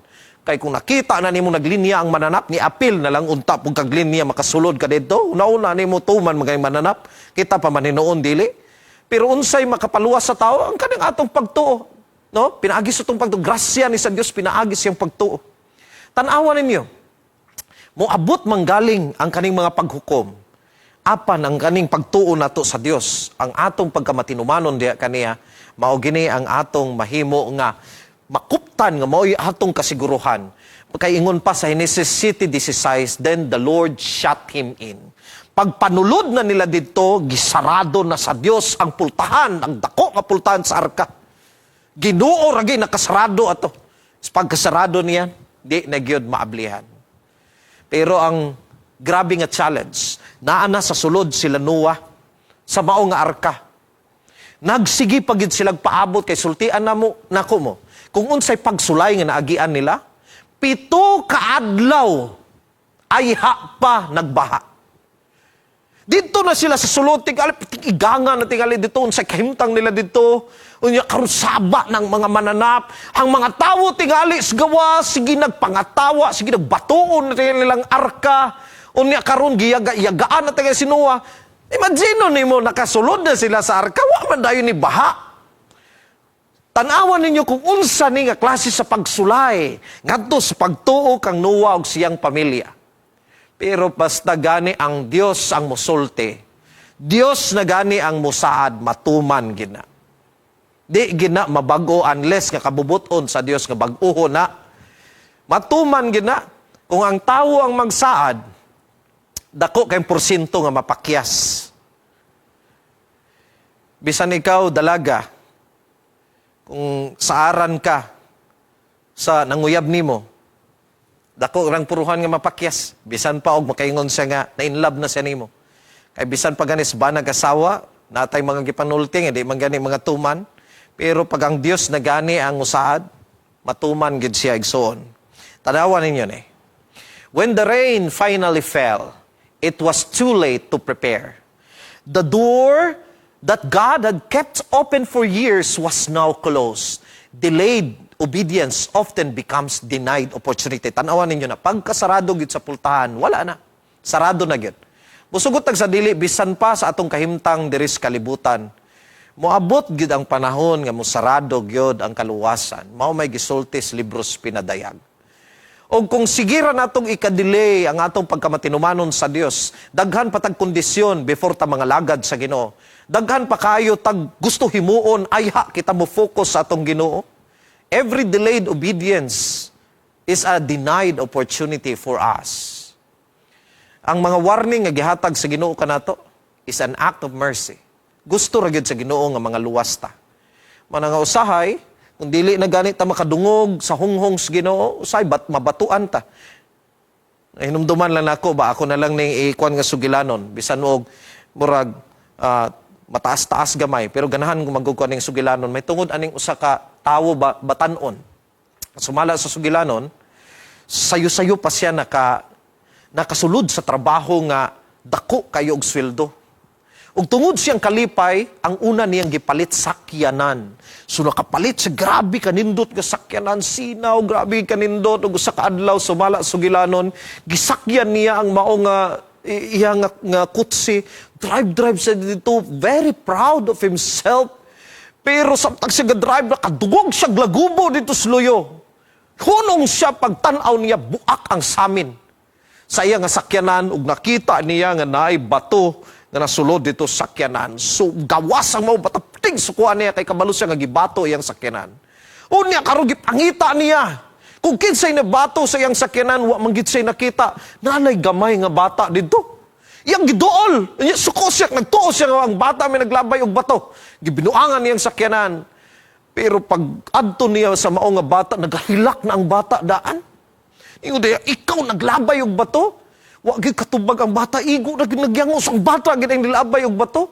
Kay kung nakita na nimo naglinya ang mananap, ni apil na lang unta pug kag linya makasulod ka didto, una-una nimo tuman mga mananap, kita pa man hinuon dili. Pero unsay makapaluwas sa tao? Ang kaning atong pagtuo, no? Pinaagi sa atong pagtuo, grasya ni sa Dios pinaagi siyang pagtuo. Tan-awan ninyo. Moabot manggaling ang kaning mga paghukom. Apan ang kaning pagtuo nato sa Dios, ang atong pagkamatinumanon diha kaniya, mao gini ang atong mahimo nga makuptan nga mao'y atong kasiguruhan. Kay ingon pa sa Genesis 7:16, "Then the Lord shut him in." Pagpanulod na nila didto, gisarado na sa Dios ang pultahan, ang dako nga pultahan sa arka. Ginoo ra gyud nakasarado ato. Sa pagkasarado niya, di na gyud maablihan. Pero ang grabe nga challenge, naa na sa sulod sila Noah sa mao nga arka. Nagsige pa gid silang paabot kay sultian na mo nako mo. Kung unsay pagsulay nga naagian nila, 7 ka adlaw ayha pa nagbaha. Dito na sila sa sulod, tingali, iganga na tingali dito, unsay kahimtang nila dito. Unya karon saba ng mga mananap. Ang mga tawo tingali sa gawas, sige nagpangatawa, sige nagbatuon na tingali nilang arka. Unya karon giyaga yagaan na tingali si Noah. Imagine nimo, nakasulod na sila sa arka, wa man dayon ni baha. Tanawan ninyo kung unsa ni nga klase sa pagsulay ngadto sa pagtuo kang Noah ug siyang pamilya. Pero basta gani ang Dios ang musulti, Dios na gani ang musaad, matuman gina. Di gina mabago unless nga kabubuton sa Dios nga bag-uho na. Matuman gina. Kung ang tawo ang magsaad, dako kay porsyento nga mapakyas. Bisan ikaw dalaga, kung saaran ka sa nanguyab nimo, dako rang puruhan nga mapakyas. Bisan pa og makaingon siya nga na in love na siya nimo. Kay bisan pa ganis ba nag-asawa, natay mga gipanulting, hindi man gani mga tuman. Pero pag ang Dios na gani ang usaad, matuman gid siya, igsoon. Tanawan ninyo ni. When the rain finally fell, it was too late to prepare. The door that God had kept open for years was now closed. Delayed obedience often becomes denied opportunity. Tanawan ninyo na, pagkasarado gid sa pultahan, wala na. Sarado na gid. Musugot tag sa dili, bisan pa sa atong kahimtang diri sa kalibutan, moabot gid ang panahon nga mosarado gyud ang kaluwasan. Mao may gisulti sa Libros Pinadayag. O kung sigira natong ika-delay ang atong pagkamatinumanon sa Dios, daghan pa tag kondisyon before ta mga lagad sa Ginoo. Daghan pa kayo tag gusto himuon ayha kita mo focus sa atong Ginoo. Every delayed obedience is a denied opportunity for us. Ang mga warning nga gihatag sa Ginoo kanato is an act of mercy. Gusto ra gyud sa Ginoo nga mga luwas ta. Mana nga usahay, kung dili na gani ta makadungog sa hunghong sa Ginoo, usahay bat mabatuan ta. Hinumduman lang nako ba, ako na lang ning ikuan nga sugilanon bisan og murag mataas-taas gamay, pero ganahan ko magkukuan ning sugilanon may tungod aning usa ka tawo ba, batanon. Sumala sa sugilanon, sayo-sayo pa siya nakasulod sa trabaho nga Dako kayo og sweldo. Ug tungod siyang kalipay, ang una niyang gipalit, sakyanan. So nakapalit siya, grabe kanindot nga sakyanan, sinaw, grabe kanindot, ug usa ka adlaw, sumala sugilanon, gisakyan niya ang mao nga iya nga kutsi, drive drive siya dito, very proud of himself. Pero samtang siya ga-drive, nakadungog siya lagubo dito sa luyo. Hunong siya, pagtanaw niya, buak ang samin sa iya nga sakyanan ug nakita niya nga naay bato nga nasulod dito sa sakyanan. So gawas ang mao bato, ting sukuan niya kay kabalo siya nga gibato iyang sakyanan. Unya karon gipangita niya kung kinsay nabato sa iyang sakyanan, wa man gid siya nakita. Nanay gamay nga bata didto. Iyang giduol. Unya, suko siya, nagtuo siya nga ang bata may naglabay og bato. Gibinuangan niyang sakyanan. Pero pag adto niya sa mao nga bata, nagahilak na ang bata daan. Ingon diya, "Ikaw naglabay og bato?" Wa gid katubag ang bata, igo na gid nagyangos, ang bata gid ang nilabay og bato.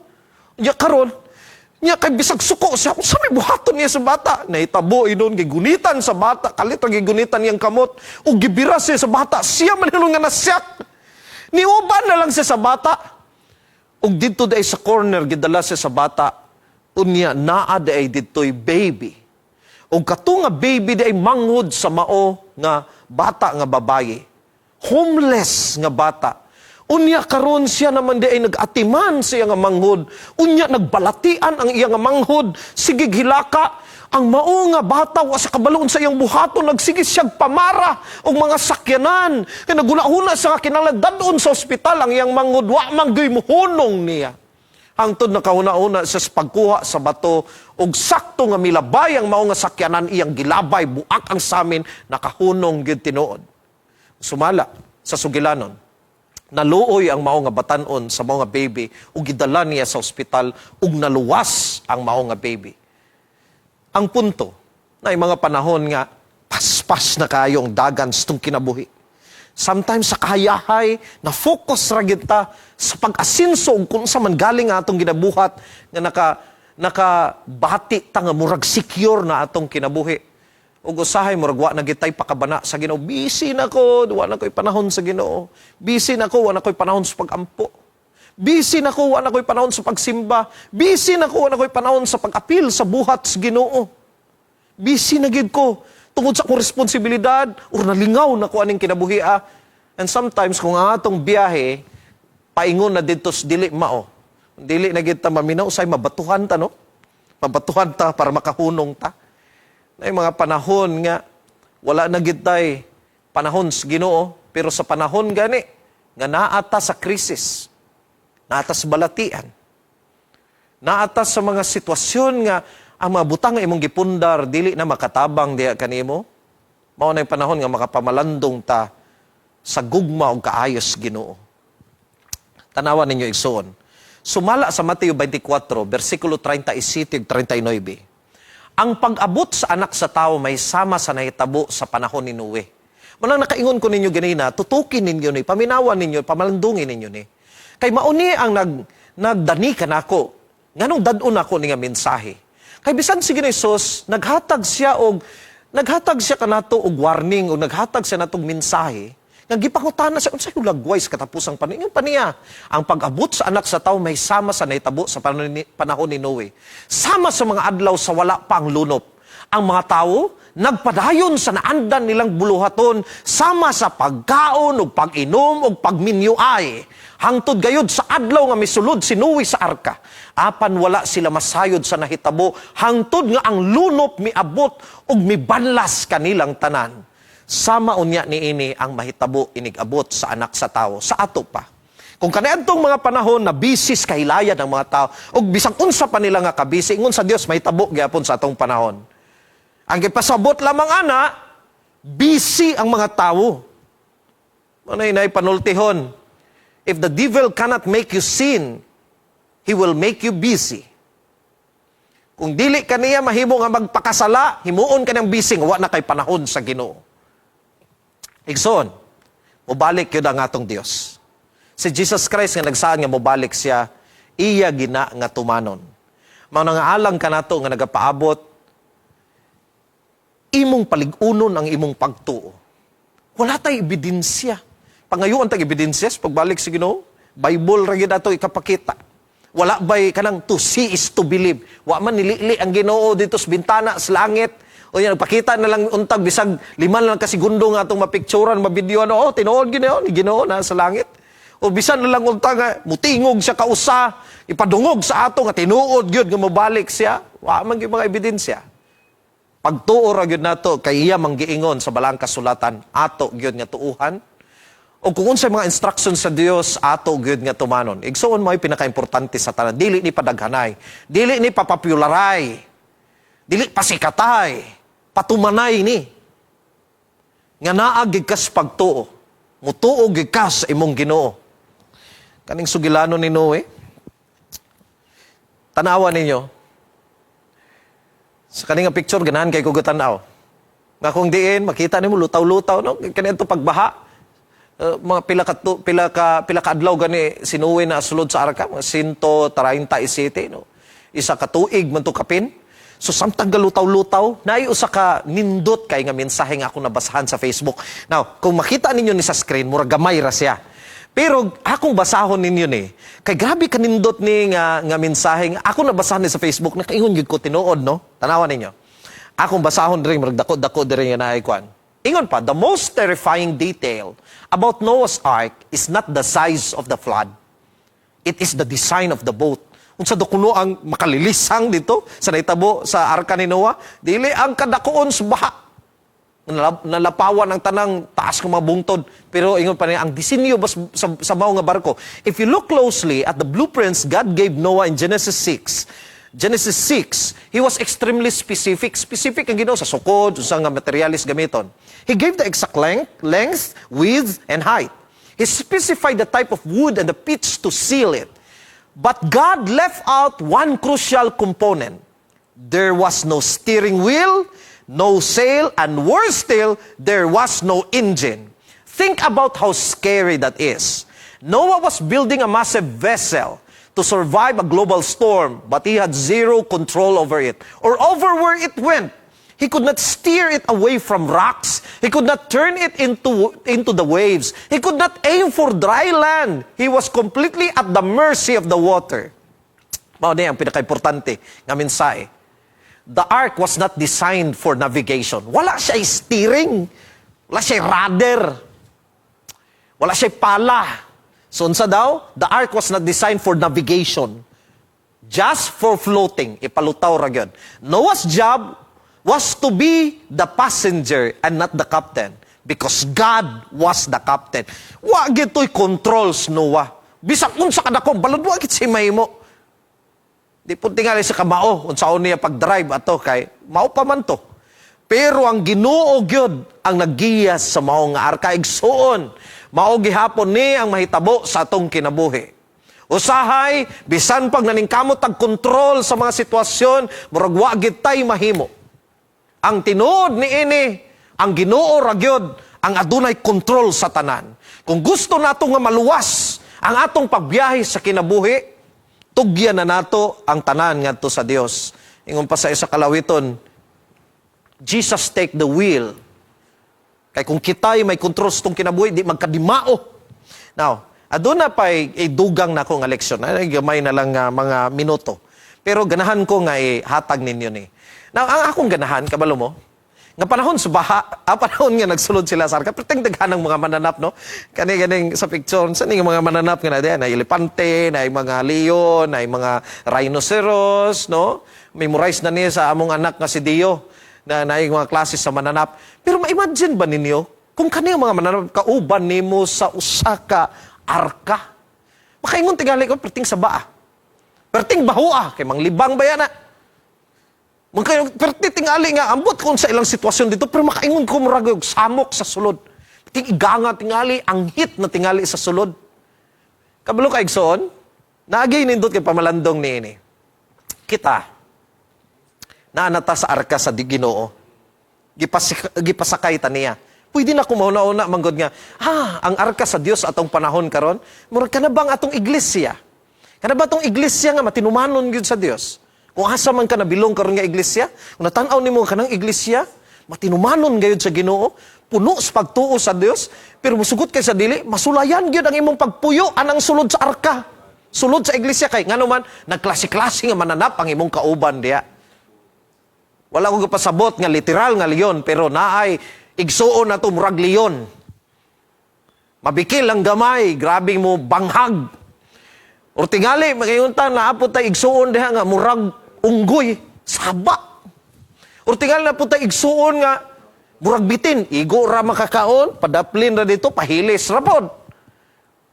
Nya karon, nya kay bisag suko siya, unsa may buhaton niya sa bata? Nahitabo inon, gigunitan sa bata, kalit ang gigunitan niyang kamot, ug gibira siya sa bata, siya man hinon nga nasyak. Niuban na lang siya sa bata. Ug didto diay sa corner gidala siya sa bata. Unya naa diay didtoy baby. Ug kato nga baby diay manghod sa mao nga bata nga babaye. Homeless nga bata. Unya karon siya naman di ay nag-atiman sa iya nga manghod. Unya nagbalatian ang iya nga manghod. Sige hilaka. Ang mao nga bata wa sa kabaloon sa iyang buhaton, nagsige siyang pamara og mga sakyanan. Kay naguna-huna sa nga kinahanglan dadon sa ospital ang iyang manghod, wa man gyud mohunong niya. Hangtod nakahuna-huna siya sa pagkuha sa bato ug sakto nga milabay ang mao nga sakyanan, iyang gilabay, buak ang samin, nakahunong gyud tinuod. Sumala sa sugilanon, naluoy ang mao nga batanon sa mao nga baby ug gidala niya sa ospital ug naluwas ang mao nga baby. Ang punto, na mga panahon nga paspas na kayong dagan sa itong kinabuhi. Sometimes sa kahayahay, na focus ra gyud ta sa pag-asinso ug kung sa man galing nga atong ginabuhat nga nakabati ta nga murag secure na atong kinabuhi. Ug usahay murag wa na gitay pakabana sa Ginoo. Busy na ko, wa na ko'y panahon sa Ginoo. Busy na ko, wa na ko'y panahon sa pag-ampo. Busy na ko, wa na ko'y panahon sa pagsimba. Busy na ko, wa na ko'y panahon sa pag-apil sa buhat sa Ginoo. Busy na gid ko tungod sa akong responsibilidad or nalingaw na ko aning kinabuhi ah. And sometimes kung ang atong biyahe paingon na didto sa dili mao. Dili na gid ta maminaw, say mabatuhan ta, no? Mabatuhan ta para makahunong ta. Na mga panahon nga wala na gid tay panahon sa Ginoo, pero sa panahon gani nga naa ta sa krisis, naa ta sa balatian, naa ta sa mga sitwasyon nga ang mga butang nga imong gipundar dili na makatabang diha kanimo, mao na yung panahon nga makapamalandong ta sa gugma ug kaayos Ginoo. Tanawa ninyo, igsoon. Sumala sa Mateo 24, versikulo 37 ug 39. Ang pag-abot sa Anak sa Tao may sama sa nahitabo sa panahon ni Noe. Manang nakaingon ko ninyo ganina, tutukin ninyo ni, paminawan ninyo, pamalandungin ninyo ni. Kay mauni ang nagdani kanako. Nganong dad-on ako ni nga mensahe? Kay bisan si Ginoong Hesus, naghatag siya kanato og warning o naghatag siya natong mensahe nga gipangutana siya unsay hulagway sa katapusang panahon. Ingon pa niya, ang pag-abot sa Anak sa Tao may sama sa nahitabo sa panahon ni Noe. Sama sa mga adlaw sa wala pa ang lunop. Ang mga tao nagpadayon sa naandan nilang buluhaton sama sa pagkaon ug pag-inom ug pagminyuay hangtod gayud sa adlaw nga misulod si Noe sa arka. Apan wala sila masayod sa nahitabo hangtod nga ang lunop miabot ug mibanlas kanilang tanan. Sama unya niini ang mahitabo inig-abot sa Anak sa Tao sa ato pa. Kung kaniadtong mga panahon na busy sa kahilayan ng mga tao ug bisag unsa pa nila nga kabisi, ingon sa Dios, mahitabo gyapon sa atong panahon. Ang gipasabot lamang ana, busy ang mga tao. Ano inay panultihon? If the devil cannot make you sin, he will make you busy. Kung dili ka niya mahimo nga magpakasala, himuon ka ng busy, nga wa na kay panahon sa Ginoo. Igsoon, mubalik yun ang atong Dios. Si Jesus Christ nga nagsaad nga mubalik siya, iya gina nga tumanon. Mao nga alang kanato nga nagapaabot, imong palig-unon ang imong pagtuo. Wala tay ebidensya. Pangayuan tag ebidensya sa pagbalik sa Ginoo. Bible ra gyud ato ikapakita. Wala bay kanang to see is to believe. Wa man nilili ang Ginoo dito sa bintana sa langit. O yan, nagpakita na lang untag bisag 5 na lang ka segundo nga atong mapicturan, mabidyoan. Oh, tinuod Ginoo, ni Ginoo na sa langit. O bisan na lang untag nga mutingog siya kausa, ipadungog sa ato nga tinuod gyud nga mobalik siya. Wa man gyud mga ebidensya. Pagtuo ra gyud nato kay iya manggiingon sa Balaang Kasulatan, ato gyud nga tuuhan. O kung unsay mga instructions sa Dios, ato gyud nga tumanon. Igsuon, mo pinakaimportante sa tanan. Dili ni padaghanay, dili ni papopularay, dili pasikatay, patumanay ni. Nga naa gid kas pagtuo. Mutuo gid ka sa imong Ginoo. Kaning sugilano ni Noe, tanawa ninyo. Sa kaning nga picture, ganahan kay ko tanaw. Nga kung diin, makita nimo lutaw-lutaw, no? Kani pagbaha. Mga pila ka adlaw gani si Noe na sulod sa arka, mga 137, no? 1 ka tuig man to kapin. So samtang galutaw-lutaw, naay usa ka nindot kay nga mensahe nga ako nabasahan sa Facebook. Now, kung makita ninyo ni sa screen, mura gamay ra siya. Pero akong basahon ninyo ni, kay grabe kanindot ni nga mensahe nga ako nabasahan ni sa Facebook, nakaingon gyud ko tinuod, no? Tanawa ninyo. Akong basahon diri, murag dako-dako diri nga naay kwan. Ingon pa, "The most terrifying detail about Noah's Ark is not the size of the flood. It is the design of the boat." Unsa daw kuno ang makalilisang dito sa nahitabo sa arka ni Noah? Dili ang kadakoon sa baha. Nalapawan ang tanang taas ng mga bungtod. Pero ingon pa niya, ang disenyo ba sa mao nga barko. "If you look closely at the blueprints God gave Noah in Genesis 6, Genesis 6, he was extremely specific. Specific ang Ginoo sa sukod, sa nga materialis gamiton. He gave the exact length, width, and height. He specified the type of wood and the pitch to seal it. But God left out one crucial component. There was no steering wheel, no sail, and worse still, there was no engine. Think about how scary that is. Noah was building a massive vessel to survive a global storm, but he had zero control over it or over where it went. He could not steer it away from rocks. He could not turn it into the waves. He could not aim for dry land. He was completely at the mercy of the water." Mao ni ang pinaka-importante nga mensahe. The ark was not designed for navigation. Wala siya steering. Wala siya rudder. Wala siya pala. So unsa daw? The ark was not designed for navigation. Just for floating. Ipalutaw ra gyud. Noah's job was to be the passenger and not the captain, because God was the captain. Wa gyud to'y controls Noah. Bisan unsa kadako balod, wa gid siya mahimo. Di po tingali sa kamao unsaon niya pag-drive ato kay mao pa man to. Pero ang Ginoo gyud ang naggiya sa mao nga arka, igsuon. Mao gihapon ni ang mahitabo sa atong kinabuhi. Usahay bisan pag naningkamot tag kontrol sa mga sitwasyon, murag wa gid tay mahimo. Ang tinuod niini, ang Ginoo ra gyud ang adunay kontrol sa tanan. Kung gusto nato nga maluwas ang atong pagbiyahe sa kinabuhi, tugyan na nato ang tanan ngadto sa Dios. Ingon pa sa isa kalawiton, "Jesus, take the wheel." Kay kung kita'y may kontrol sa itong kinabuhi, di magkadimao. Now, aduna pa dugang na ko nga leksyon. Ay, gamay na lang nga mga minuto. Pero ganahan ko nga ihatag ninyo ni. Now, ang akong ganahan, kabalo mo, nga panahon sa baha, ang panahon nga nagsulod sila sa arka, perting daghan ng mga mananap, no? Kani ganing sa picture, sa ning mga mananap nga na diyan, na elepante, na mga leon, na mga rhinoceros, no? Memorize na niya sa among anak nga si Dio, na naay mga klase sa mananap. Pero ma-imagine ba ninyo, kung kani ang mga mananap kauban nimo sa usa ka arka? Makaingon tingali ko, perting saba ah. Perting baho ah, kay manglibang ba yan ah? Makaingon, perti tingali nga, ambot kung sa ilang sitwasyon dito, pero makaingon ko murag og samok sa sulod. Perting iganga tingali, ang heat na tingali sa sulod. Kabalo ka, igsoon, naagay nindot kay pamalandong ni ini. Kita, naa na ta sa arka sa Ginoo. Gipasakay ta niya. Pwede na kumauna-una manggod nga, ang arka sa Dios atong panahon karon, murag kana bang atong iglesia? Kana ba atong iglesia nga matinumanon gyud sa Dios? Kung asa man ka nabilong karon nga iglesia, kung natan-aw nimo kanang iglesia, matinumanon gayud sa Ginoo, Puno sa pagtuo sa Dios, pero musugot kay sa dili, masulayan gyud ang imong pagpuyo anang sulod sa arka. Sulod sa iglesia kay ngano man nagklase-klase nga mananap ang imong kauban diya. Wala ko gapasabot nga literal nga leon, pero naay igsuon na to murag leon. Mabikil ang gamay, grabe mo banghag. Or tingali, makayunta, naapot tay igsuon diha nga murag unggoy, saba. Or tingali naapot tay igsuon nga murag bitin, igo ra makakaon, padaplin ra dito, pahilis ra pod.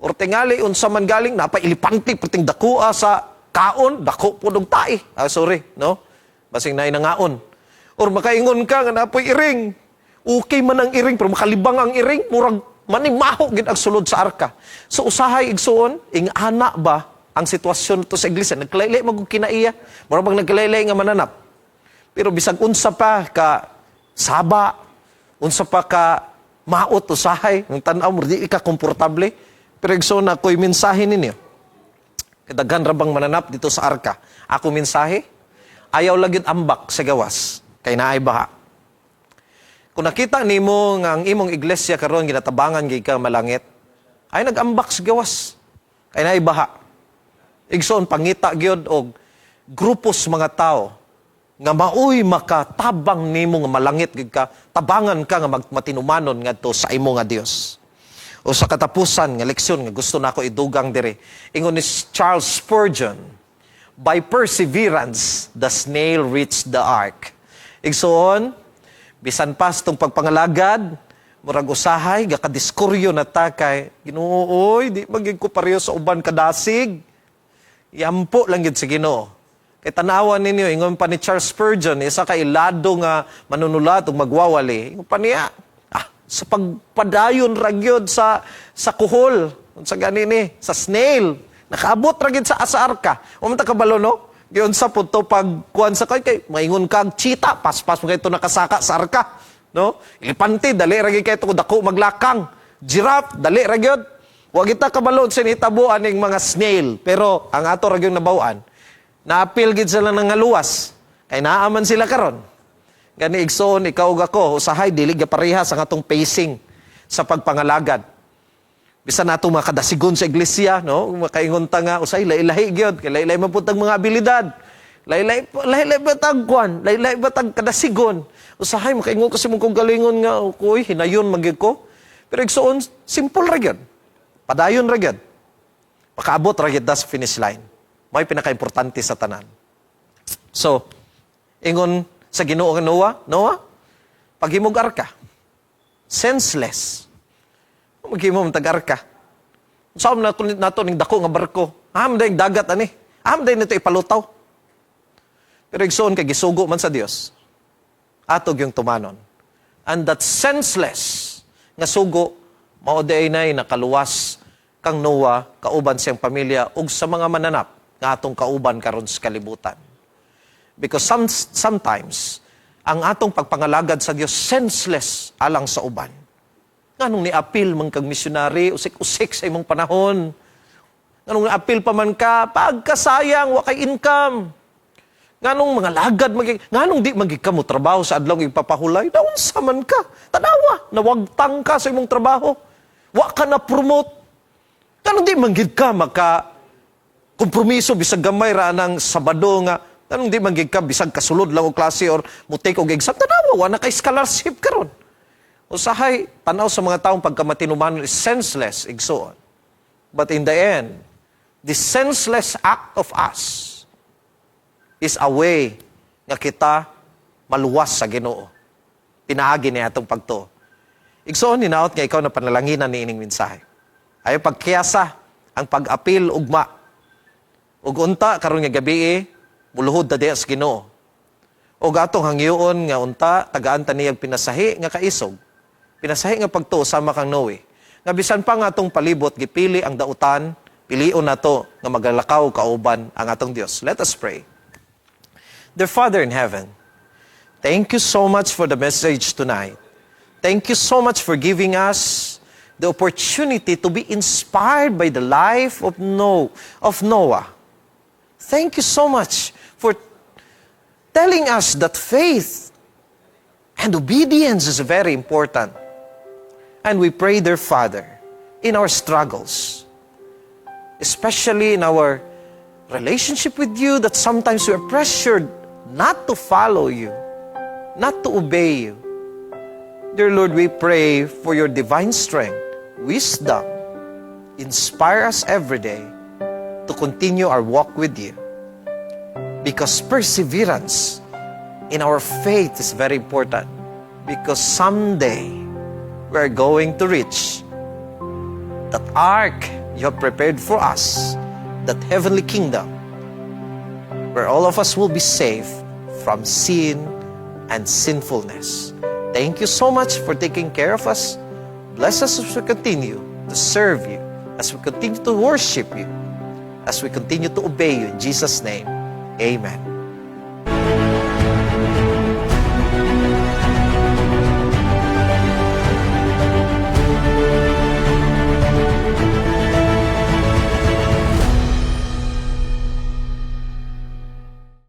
Or tingali unsa man galing napa elepante perting dakoa sa kaon, dako pod og tae. Ah, sorry, no? Basing naay nangaon. Or makaingon ka nga napoy iring. Okay man ang iring pero makalibang ang iring, murag manimaho gid ang sulod sa arka. So usahay, igsuon, ing-ana ba ang sitwasyon to sa iglesia? Nagkalaylay magug kinaiya. Murag bang nagkalaylay nga mananap. Pero bisag unsa pa ka saba, unsa pa ka maot usahay, ang tan-aw mo di ka komportable. Pero igsuon, ako'y mensahe ninyo. Kadaghan ra bang mananap dito sa arka? Ako mensahe, ayaw lang yun ambak sa gawas, kay naay baha. Kung nakita nimo nga ang imong iglesia karon ginatabangan gid ka malangit, ay nag-ambak sa gawas, kay naay baha. Igsoon, pangita gyud og grupos mga tao nga maoy makatabang nimo nga malangit gid ka, tabangan ka nga magmatinumanon ngadto sa imo nga Dios. O sa katapusan nga leksyon nga gusto nako idugang dire, ingon ni Charles Spurgeon, "By perseverance, the snail reached the ark." Igsoon, bisan pa sa itong pagpangalagad, murag usahay, gakadiskuryo na ta kay, "Ginoo, oy, di magig ko pareho sa uban kadasig." Yampo lang gid sa Ginoo. Kay tanawan ninyo, ingon pa ni Charles Spurgeon, isa ka ilado nga manunulat ug magwawali. Ingon pa niya, sa pagpadayon ra gyud sa kuhol, unsa gani ni, sa snail, nakaabot ra gyud sa arka. Wa man ta kabalo, no? Giunsa pud to pag kuan sa kay maingon kag cheetah, paspas mo kay to nakasaka sa arka, no? Elepante, dali ra gyud kay to dako maglakang. Giraffe, dali ra gyud. Wa kita kabalo sa nitabo aning mga snail, pero ang ato ra gyud nabaw-an, naapil gid sila ng luwas. Kay naa man sila karon. Gani igsoon, ikaw ug ako, usahay dili gapareha sa atong pacing sa pagpangalagad. Bisan nato mga kadasigon sa iglesia, no? Makaingon ta nga usay lahi-lahi gyud, kay lahi-lahi man pud tag mga abilidad. Lahi-lahi lahi-lahi ba tag kwan? Lahi-lahi ba tag kadasigon? Usahay makaingon kasi mong kung galingon nga kuy hinayon man gyud ko. Pero igsoon, simple ra gyud. Padayon ra gyud. Makaabot ra gyud ta sa finish line. May pinaka-importante sa tanan. So, ingon sa Ginoo nga Noah, "Noah, paghimog arka." Senseless. Maghimo man tag arka. Saan na nato ning dako nga barko? Am day dagat ani. Am day nito ipalutaw. Pero igsoon, kay gisugo man sa Dios. Ato gyung tumanon. And that senseless nga sugo mao diay nay nakaluwas kang Noah kauban siyang pamilya ug sa mga mananap nga atong kauban karon sa kalibutan. Because sometimes ang atong pagpangalagad sa Dios senseless alang sa uban. Nganong ni-apil man kag missionary, usik-usik sa imong panahon? Nganong ni-apil pa man ka, pagkasayang, wa kay income? Nganong mga lagad magi, nganong di magi ka mo trabaho sa adlaw ipapahulay? Naunsa man ka? Tanawa, nawagtang ka sa imong trabaho. Wa ka na promote. Nganong di man gid ka maka kompromiso bisag gamay ra ng Sabado nga nganong di man gid ka bisag kasulod lang og klase or mo take og exam? Tanawa, wa na kay scholarship karon. Usahay, tanaw sa mga taong pagkamatinumanon is senseless, igsoon. But in the end, the senseless act of us is a way nga kita maluwas sa Ginoo. Pinaagi niya atong pagtuo. Igsoon, hinaot nga ikaw na panalanginan ni ining mensahe. Ayaw pagkiyasa ang pag-apil ugma. Ug unta karon nga gabi, muluhod ta diha sa Ginoo. Ug atong hangyoon nga unta tagaan ta niyag pinasahi nga kaisog. Pinasahi nga pagtuo sama kang Noe. Nga bisan pa nga atong palibot gipili ang dautan, pilion nato nga magalakaw kauban ang atong Dios. Let us pray. Dear Father in heaven, thank you so much for the message tonight. Thank you so much for giving us the opportunity to be inspired by the life of Noah. Thank you so much for telling us that faith and obedience is very important. And we pray, dear Father, in our struggles, especially in our relationship with you, that sometimes we are pressured not to follow you, not to obey you. Dear Lord, we pray for your divine strength, wisdom, inspire us every day to continue our walk with you. Because perseverance in our faith is very important. Because someday we are going to reach that ark you have prepared for us, that heavenly kingdom, where all of us will be safe from sin and sinfulness. Thank you so much for taking care of us. Bless us as we continue to serve you, as we continue to worship you, as we continue to obey you. In Jesus' name, amen.